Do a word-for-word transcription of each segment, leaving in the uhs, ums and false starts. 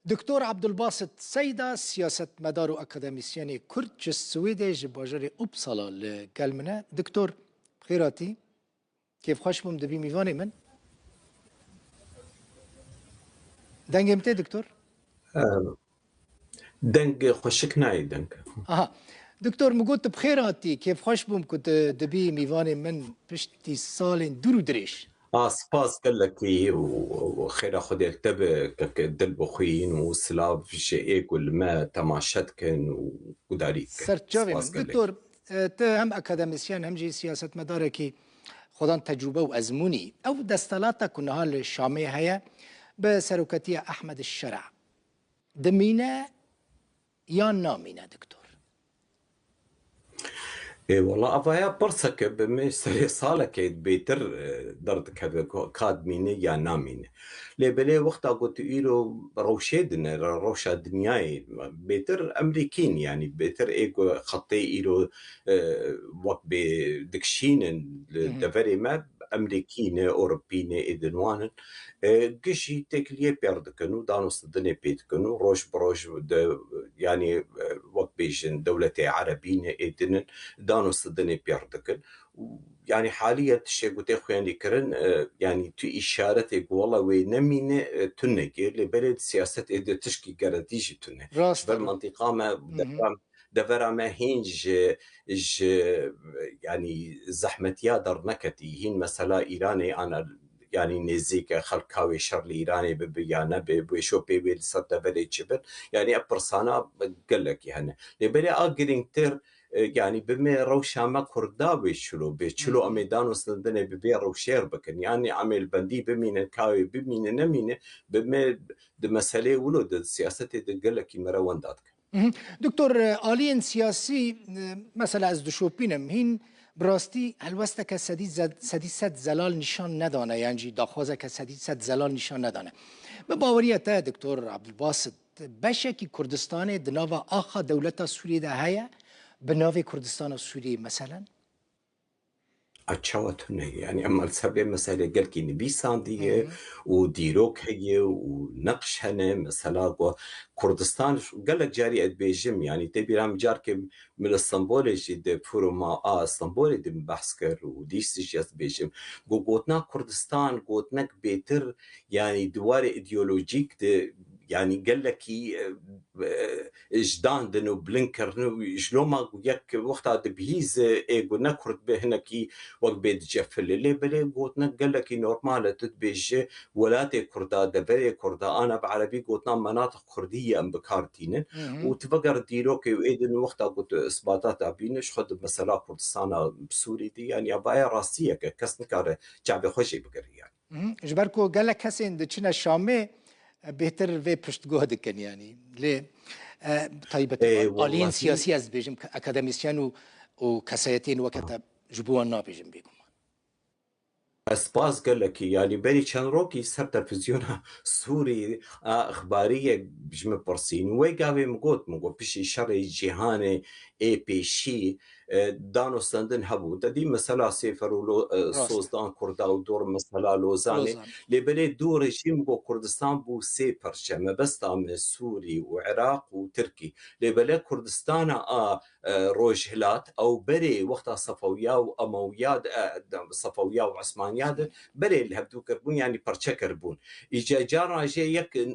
Doktor Abdulbasit Seyda, siyasetmedar û akademîsyenê Kurd ji Swêdê, ji bajarê Uppsala li gel min e. Doktor, bi xêr hatî. Kêfxweş bûm dibî mîvanê min. Dengê min tê, doktor? Em, deng xweşik nayê deng. Aha. Doktor, min got tu bi xêr hatî. Kêfxweş bûm ku tu dibî mîvanê min piştî salên dûr û dirêj. A, spas gelekî û, û xêra Xwedê li te be, kek dil bi xwîn û silav ji ê ku li me temaşe dikin û gudarî dikin. Ser çavê min. Spas gelekî. Doktor, e, tu hem akademîsyen hem jî siyasetmedarekî xwedan tecrûbe û ezmûnî. Ew desthilata ku niha li Şamê heye, bi seroketiya Ehmed Şera dimîne yan namîne, doktor? Ê, wela, avaya pirseke bi me serê salekê bêtir, e, derdikeve ku ka dimîne ya namîne. Lê belê wexta ku tu îro rewşê dine, re-, rewşa dinyayê, bêtir Emerîkîn, yanî bêtir ê ku xetê îro, e, wek bê dikişînin li Hı hı. deverê me, Emerîkî ne, Ewropî ne, ê din wan in. E, gişî têkiliyê pêr dikin û danûstendinê pê dikin û roj bi roj de, yanî, e, wek bêjin dewletê erebî ne, ê din in, danûstendinê pêr dikin. Û, yanî, haliye tiştê ku tê xwendî kirin, e, yanî, tu îşaretê ku wela wê nemîne, e, tunekê, lê belê di siyasetê de tişkî gerentî jî tune. Rast Ji ber e. mantîqa me, Hı hı. devera, devera me hîn ji, ji, yanî, zehmetiya derneketî. Hîn mesela Îranê ana, yanî, nêzîk e, xelk ka wê şer li Îranê bibe ya nebe, wê şopê wê li ser deverê çi bin. Yanî, ev pirsana gelekî hene. Lê belê a girîngtir, e, yanî bi me rewşa me Kurda wê çilo bê. Çilo Hı hı. em ê danûstendinê bi vê rewşê re bikin. Yanî em ê li bendî bimînin, ka wê bimîne nemîne, bi me di meselê wilo de, di siyasetê de gelekî me re wenda dike. Hı hı. Doktor, e, aliyên siyasî, e, mesela ez dişopînim, hîn bi rastî helwesteke sedî ze-, sedî sed zelal nîşan nedane, yan jî daxwazeke sedî sed zelal nîşan nedane. Bi baweriya te, Doktor Abdulbasit, beşekî Kurdistanê di nava axa dewleta Sûriyê de heye, bi navê Kurdistana Sûriyê, meselen? A, çawa tune ye? Yanî, em li ser vê meselê gelkî nivîsandî ye Hı hı. û dîrok heye û neqş hene. Mesela, ku Kurdistan, gelek carî ez dibêjim, yanî, tê bîra min carkê min li Stenbolê jî di foruma a Stenbolê de min behs kir û dîs jî ez dibêjim. Ku gotina Kurdistan gotinek bêtir, yanî, di warê îdeolojîk de, yanî, gelekî, e, e, ji dan din û bilind kirin û ji loma yek wexta dibihîze ê ku ne Kurd be hinekî wek bê dicefile. Lê belê gotinek gelekî normal e, tu dibêje welatê Kurda, deverê Kurda, ana bi erebî gotina menatiq Kurdî ye em bi kar tînin. Hı hı. Û tu veger dîrokê û ê din wexta ku tu isbatata bîne, ji xwe di mesela Kurdistana Sûrî de, yanî ya vaya rastiyek e, kes nikare çavê xwe jê bigire yanî. Mhm. Ji ber ku gelek kesên diçine Şamê, e, bêhtir vê piştguh dikin, yanî. Lê, e, bi taybetî Ê, al-, aliyên welahi siyasî, ez dibêjim, ke-, akademîsyen û, û kesayetiyên weke te ji bo wan nabêjim bêguman. Ez spas gelekî, yanî berî çend rokî ser televîzyona Sûrî a ixbariyek ji min pirsîn. Wê gavê min got, min got, piştî şerê cîhanê ê pêşî, e, danûstendin hebû. Te dî mesela Sêfer û Lo-, e, Rast. Sozdan Kurda û dor mesela Lozanê. Lozan. Lê belê dû rejîm ku Kurdistan bû sê parçe. Mebesta me Sûrî û Iraq û Tirkî. Lê belê Kurdistana a, e, Rojhilat, ew berê wexta Sefewiya û Emewiya de, e, de, Sefewiya û Osmaniya de berê li hevdû kiribûn, yanî parçe kiribûn. Îca cara jê yek, e,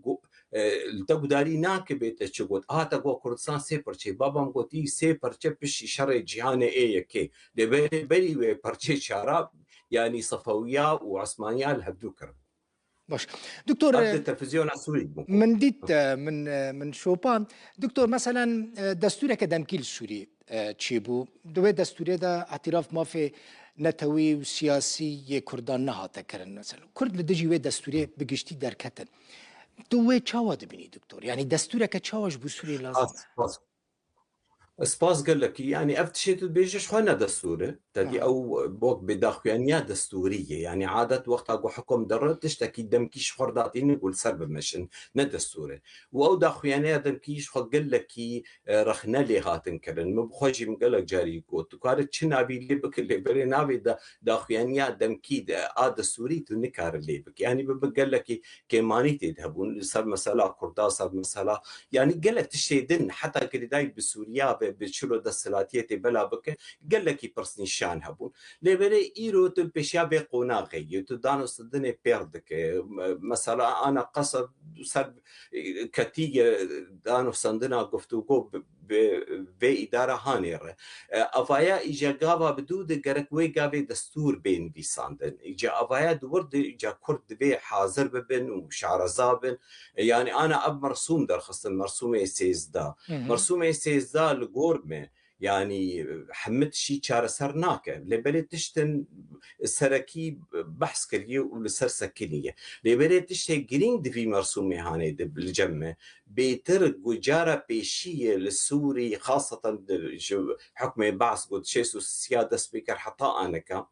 gu-, e, li te gudarî nake bê te çi got. Aha te got Kurdistan sê parçeyê. Babam gotî sê parçe piştî şerê cîhanê ê yekê. Lê berê berî wê parçeyê çara, yanî Sefewiya û Osmaniya li hevdû kirin. Baş. Doktor, Ev e, di televîzyona Sûrî bû. Min dît, e, min, e, min şopand. Doktor, meselen, e, destûreke demkî li Sûrî, e, çêbû. Di wê destûrê de îtiraf mafê netewî û siyasî yê Kurdan nehate kirin. Mesela, Kurd li dijî wê destûrê bi giştî derketin. Tu wê çawa dibînî, doktor? Yanî destûreke çawa ji bo Sûriyê lazim e? Spas, spas. Spas gelekî. Yanî ev tiştê tu dibêje ji xwe ne destûr e. Tedî ew wek bi daxuyaniya destûrî ye. Yanî adet wexta ku hikum dere tiştekî demkî ji xwe datîne ku li ser bimeşin. Ne destûr e. Û ew daxuyaniya demkî ji xwe gelekî, e, rexne lê hatin kirin. Min bi xwe jî min gelek carî got, tu kare çi navî lê bike, lê berê navê da, daxuyaniya demkî de, a destûrî tu nikare lê bike. Yanî bi, bi gelekî kêmanî tê de hebûn. Li ser mesela Kurda, ser mesela, yanî gelek tiştê din, heta girêdayî bi Sûriya ve, bi çilo desthilatiyê tê bela bike, gelekî pirsnîşan hebûn. Lê belê îro tu pêşiya vê qonaxê yî, tu danûstendinê pêr dike. Me-, mesela ana qesa ser, e, ketî ye danûstendina guftûgo bi, bi vê îdara hanê re. E, avaya îja gava bi dû de gerek wê gavê destûr bê nivîsandin. Îca avaya di wir de îca Kurd divê hazir bibin û şareza bin. E, yanî ana ev mersûm derxistin, mersûmê sêzdeh. Hı hı. Mersûmê sêzdeh li gor me, yanî, e, hemî tiştî çareser nake. Lê belê tiştin serekî behs kiriye û li ser sekiniye. Lê belê tiştê girîng di vî mersûmê hanê de li cem me. Bêtir ku cara pêşî ye li Sûrî, xaseten di, ji hukmê Baas ku di şêst û sisiya dest pê kir heta anika,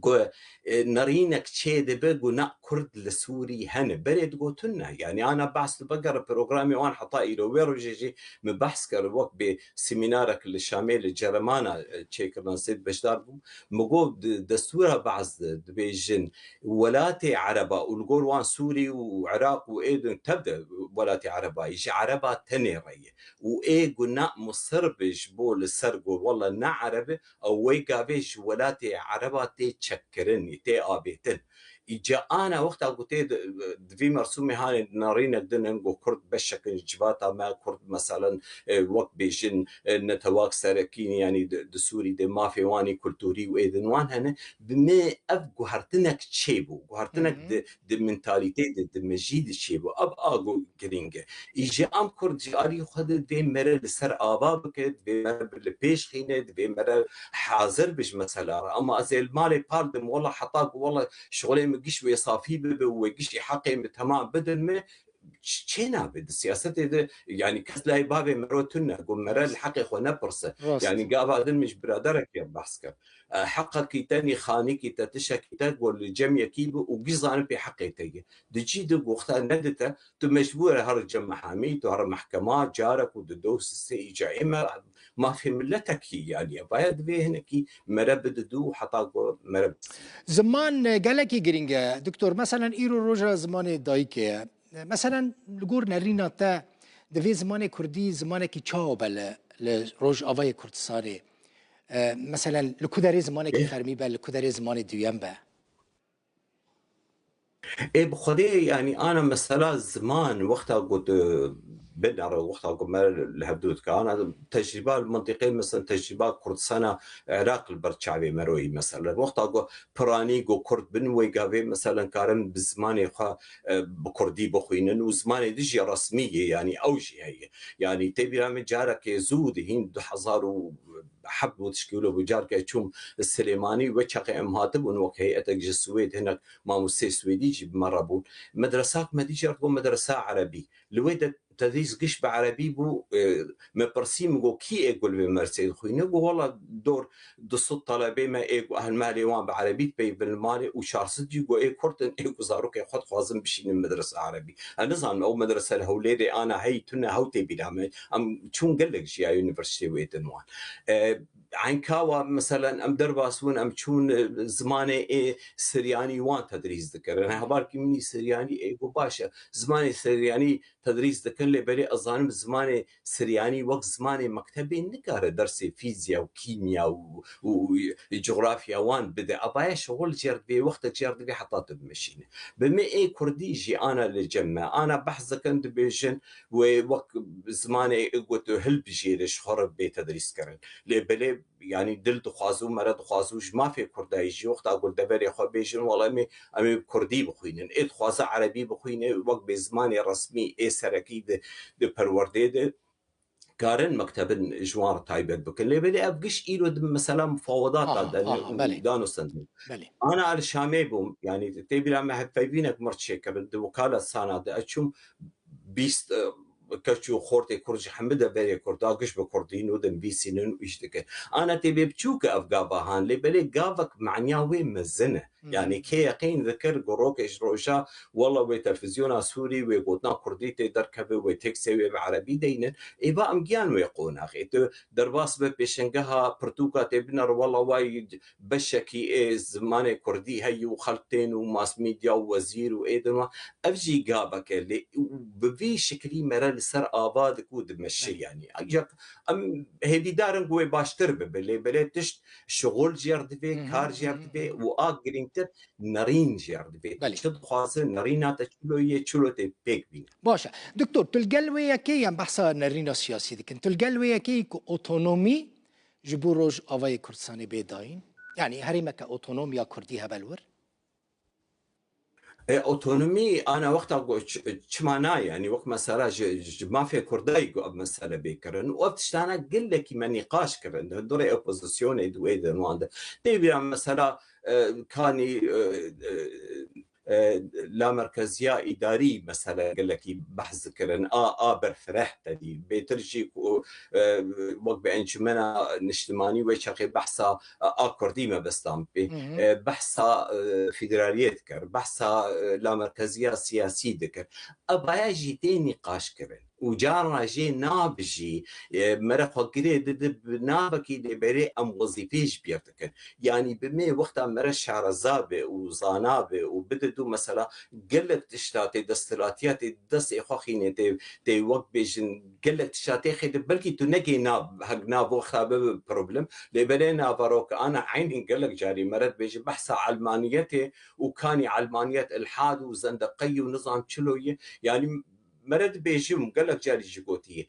ku, e, nerînek çê dibe ku na Kurd li Sûrî hene. Berê digotin ne. Yanî ana Baas tu vegere programê wan heta îro. Wê rojê jî min behs kir, wek bi semînarek li Şamê li Ceremana, e, çêkirina Sêd beşdar bûm. Min got, di destûra Baas de dibêjin welatê Ereba û li gor wan Sûrî û Iraq û ê din tev de welatê Ereba yî ji Ereba tenê re ye. Û ê ku na Misir be ji bo li ser got wele ne Ereb e, ew wê gavê ji welatê Ereba tê çekkirin, tê avêtin. Îca ana wexta ku tê di, di vî mersûmê hanê nerînek din in ku Kurd beşek in ji civata me, Kurd meselen, e, wek bêjin, e, netewak serekî ne, yanî di, di Sûrî de mafê wan ê kulturî û ê din wan hene, bi me ev guhertinek çêbû. Guhertinek Hı hı. di, di mentalîtê de, di mejî de çêbû. Ev a ku girîng e. Î ji em Kurd ji alî xwe de divê mere li ser ava bike, divê mere bi li pêş xîne, divê mere hazir bi ji mesela re. Ama ez ê li malê pal dim, wela heta ku wela şixulê min giş wê safî bibe û wê giştî heqê min temam bidin me, ç-, çê nabe di siyasetê de, yanî kes layê bavê mero tune, ku mere li heqê xwe nepirse. Rast. Yanî gava din min ji biraderekê behs kir. E, heqekî te, nîxanîkî te, tişekî te, ku li cem yekî bi û giş zanin pê heqê te ye. Di cî de goxta nedite, tu mecbûr e her cem mehamî, tu her mehkema, carek û di do sisê îca ê me, mafê miletekî, yanî, evaya divê hinekî mere bididû heta ku mere Ziman, e, gelekî girîng e, doktor. Meselen, îro roja zimanê dayikê ye. E, meselen, li gor nerîna te, divê zimanê kurdî zimanekî çawa be li, li Rojavayê Kurdistanê? E, meselen, li ku derê zimanekî fermî be, li ku derê zimanê duyem be? Ê, bi Xwedê, yanî, ana mesela ziman, wexta ku tu binere, wexta ku me li hevdû dike, ana tecrîba li mintîqê, mesela tecrîba Kurdistana Iraq li ber çavê me royî, mesela. Wexta ku piranî ku Kurd bin, wê gavê, mesela, karin bi zimanê xwe, e, bi Kurdî bixwînin û zimanê din jî resmî ye, yanî ew jî heye. Yanî tê bîra min carekê zû dihîn du hezar û heft û tişkî wilo bû, carke çûm Silêmanî, we çaxê em hatibûn wek heyetek ji Swêd, hinek mamosteyê Swêdî jî bi me re bûn. Medresa me dî jî got medresa erebî. Li wê de tedrîs giş bi erebî bû, e, me pirsî, min got, kî ê ku li vê mersê dixwîne? Got, wela dor du sed talebê me ê ku ehl mehlê wan bi erebî dipeyivin li malê û çar sed jî got ê kurd in, ê ku zarokê xwe dixwazin bişînin medresa erebî. Ez nizanim ew medrese li Hewlêrê ana heyî tune hew tê bîra me. Em çûn gelek jiya unîversîteyê wê din wan. E, Enkawa, meselen, em derbas bûn, em çûn, e, zimanê ê Siryanî wan tedrîs dikirin. Hevalkî min î Siryanî ê got, baş e, zimanê Siryanî tedrîs dikin, lê belê ez zanim zimanê Siryanî wek zimanê mektebê nikare dersê fîzya û kîmya û, û, û cografya wan bide. Evaya şixul jêr divê, wextek jêr divê heta tu bimeşîne. Bi me ê kurdî jî ana li cem me, ana behs dikin, dibêjin wê wek zimanê got hilbijêre ji xwe re bê tedrîs kirin. Lê belê, yanî dil dixwaze û mere dixwaze û ji mafê kurdayî jî wexta ku li deverê xwe bêjin, wela em ê, em ê bi kurdî bixwînin. Ê dixwaze erebî bixwîne, wek bê zimanê resmî ê serekî di, di perwerdê de karin mektebin ji wan re taybet bikin. Lê belê ev giş îro di mesela mufawedata Aha, de aha, û belê. danûstendin. Belê. Ana li Şamê bûm, yanî tê bîra me hevpeyvînek mir çêkirin, di wekala sana de ez çûm bîst, e, keç û xortê Kurd ji hemî deverê Kurda giş bi Kurdî nû dinivîsînin û îş dikin. Ana tê bê biçûk e ev gava han, lê belê gavek manya wê mezin e. Hmm. Yani kê yeqîn dikir ku rokê ji roja wela wê televîzyona Sûrî wê gotina Kurdî tê derkeve, wê teksê wê bi Erebî deynin, ê va em giyan wê qonaxê. Tu derbas bi pêşengeha pirtûka tê biner wela way beşekî ê zimanê Kurdî heyî û xelk tên û mass media û wezîr û ê din wan. Ev jî gavek e lê û bi vî şiklî mere li ser ava diku dimeşe. Belê. Yani. Ancak em hêvîdar in ku wê baştir bibe lê belê tişt şixul jêr divê, Hı hı, kar hı jêr hı, divê hı hı. û a girîngtir nerîn jêr divê. Belê. Çi dixwaze nerîna te çilo ye, çilo tê pêk bîne. Baş e. Doktor, tu li gel wê yekê yan behsa nerîna siyasî dikin. Tu li gel wê yekê ku otonomî ji bo Rojavayê Kurdistanê bê dayîn? Yanî herêmeke otonom ya Kurdî hebe li wir? E, otonomî ana wexta ku ç-, çima na, yani wek mesela ji, ji mafê Kurdayî ku ev mesele bê kirin û ev tiştana gelekî me nîqaş kirin. Di hundirê opozisyonê di wê di wan de. Tê bîra mesela, e, kanî, e, e, e, lamerkeziya îdarî mesele gelekî behs dikirin. A, a berfireh tedî. Bêtir jî ku, e, wek bi encumena niştimanî wê çaxê behsa a, a Kurdî mebestan bê. Hı hı. E, behsa, e, federaliyê dikir, behsa, e, lamerkeziya siyasî dikir. Evaya jî tê nîqaş kirin. Û carna jê nabijî, e, mere xwe girê didi bi navekî lê berê em wezîfê ji bîr dikin. Yanî bi me wexta mere şareza be û zana be û bide dû mesela gelek tişta tê desthilatiya tê destê xwe xînê tê, tê wek bêjin gelek tişta tê xêde belkî tu negê nav, heg nav wexta bibe problem. Lê belê naveroke ana eynî gelek carî mere dibêje behsa elmaniyetê û kanî elmaniyet ilhad û zendeqeyî û nizam çilo ye. Yanî mere dibêjim gelek carî jî gotiye.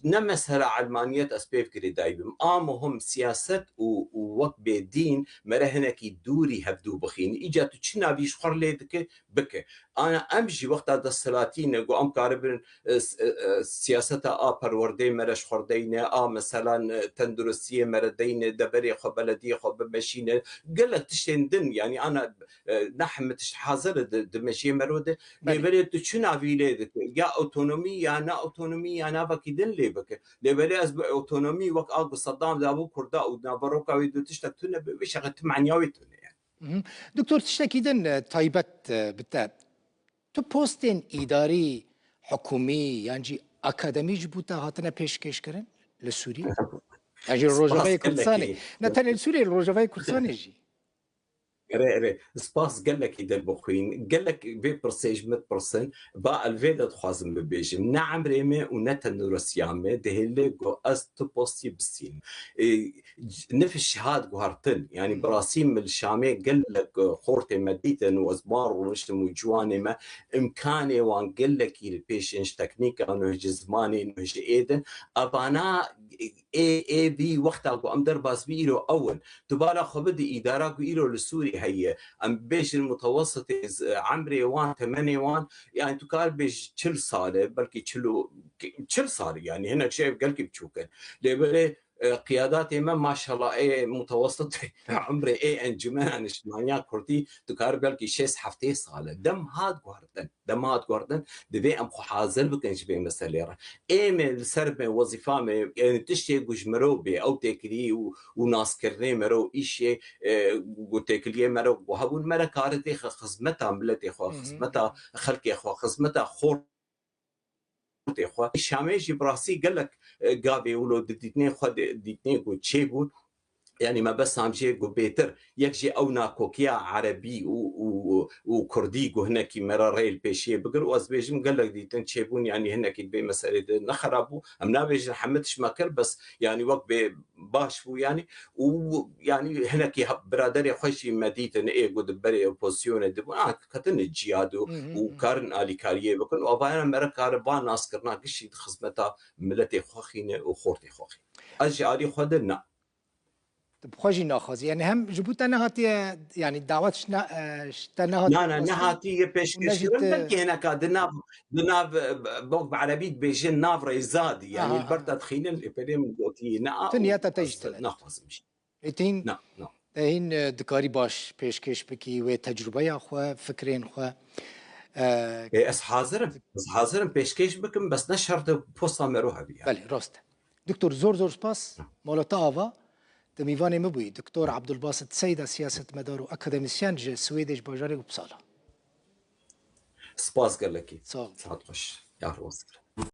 Ne mesela elmaniyet ez pê girêdayî bim. A muhim siyaset û, û wek bê dîn mere hinekî dûrî hevdû bixîn. Îca tu çi navî ji xwe lê dike, bike. Ana em jî wexta desthilatî ne ku em karibin, e, s-, e, e, siyaseta a perwerdeyê mere ji xwe deyne, a meselan, e, tenduristiyê mere deyne, deverê xwe, belediyê xwe bimeşîne. Gelek tiştên din, yanî ana, e, ne hemî tişt hazir e di, di mejiyê mero de. Belê. Lê belê tu çi navî lê dike? Ya otonomî ya ne otonomî ya navekî din lê bike. Lê belê ez bi otonomî wek a ku Sedam dabû Kurda û naveroka wê du tiştek tune bi, wê şexe tu menya wê tune yani. Mhm. Doktor, tiştekî din, e, taybet, e, bi te. Tu postên îdarî, hikûmî yan jî akademî ji bo te hatine pêşkêşkirin li Sûriyê? Yan jî Rojavayê Kurdistanê? Ne tenê li Sûriyê, li Rojavayê Kurdistanê jî. Erê, erê. Spas gelekî din bixwîn. Gelek vê pirsê ji min dipirsin. Ba ez vê de dixwazim bibêjim. Ne emrê me û ne tenduristiya me dihêle ku ez tu postî bistînim. E, nifş hat guhartin. Yani, Hı. Bi rastî min li Şamê gelek, e, xortê me dîtin û ez wan rûniştim û ciwanê me imkanê wan gelekî li pêşên ji teknîka nû ji zimanê nû ji ê din. Evana, e, ê, ê vî wexta ku em derbas bî îro ew in. Tu bala xwe bidî îdara ku îro li Sûrî heye. Em bêjin mutewesitê z-, emrê wan, temenê wan, yani tu kar bêj çil sal e, belkî çil û, çil sal e, yani hinek şey gelkî biçûk in. Lê belê, e, qiyadatê me maşallah ê mutewesitê emrê ê encumena niştimaniya Kurdî dikar belkî şêst heftê sal e. Dem hat guhartin. Dem hat guhartin. Divê em xwe hazir bikin ji vê meselê re. Ê me li ser me wezîfa me, yani tiştê ku ji mirov bê, ew têkilî û, û naskirinê mero, îşê, e, ku têkiliyê mero ku hebûn, mere kare têxe xizmeta miletê xwe, Hı hı. Xizmeta xelkê xwe, xizmeta xortê xwe. Şamê jî bi rastî gelek, e, gavê wilo di dîtinê xwe de, dîtinê ku çêbûn, yani me besam jê ku bêtir yek jî ew nakokiya erebî û, û, û kurdî ku hinekî me re rê li pêşiyê bigir û ez bêjim gelek dîtin çêbûn, yani hinekî di vê meselê de ne xerab bû. Em nabêjin hemî tişt me kir, bes yani wek bê baş bû yani. Û yani hinekî he-, biraderê xwe jî me dîtin ê ku di berê opozisyonê dibûn, ah, ketine ciyad û, Hı hı, û hı. Karin alîkariyê bikin û avayana me re kare va naskirina gişî di xizmeta miletê xwe xîne û xortê xwe xîne. Ez ji alî xwe de na. Tu bi xwe jî naxwazî. Yani hem ji bo te nehatiye, yani dawet ji ne-, e, ji te nehatiye Na, na, pirsîn nehatiye û ne jî pêşkêşkirin, te belkî hineka di nav, di nav, e, bok bi erebî dibêjin nav rêzadî. Yani Aha, li ber aha. Te dixînin, lê pêrê min gotiye, na, Tu û niyeta te jî ez tune. Naxwazim jî. Ê, te hîn, Na, na. Te hîn, e, dikarî baş pêşkêş bikî wê tecrûbeya xwe, fikrên xwe. Ee, Ê, ez hazir im. Ez hazir im pêşkêş bikim, bes ne şert e posta mero hebiya. Belê, rast e. Doktor, zor zor spas. Mala te ava. Te mîvanê min bûyî. Doktor Abdulbasit Seyda, siyasetmedar û akademîsyen ji Swêdê, ji bajarê Uppsala. Spas gelekî. Sağ ol. Saet xweş. Yar rast.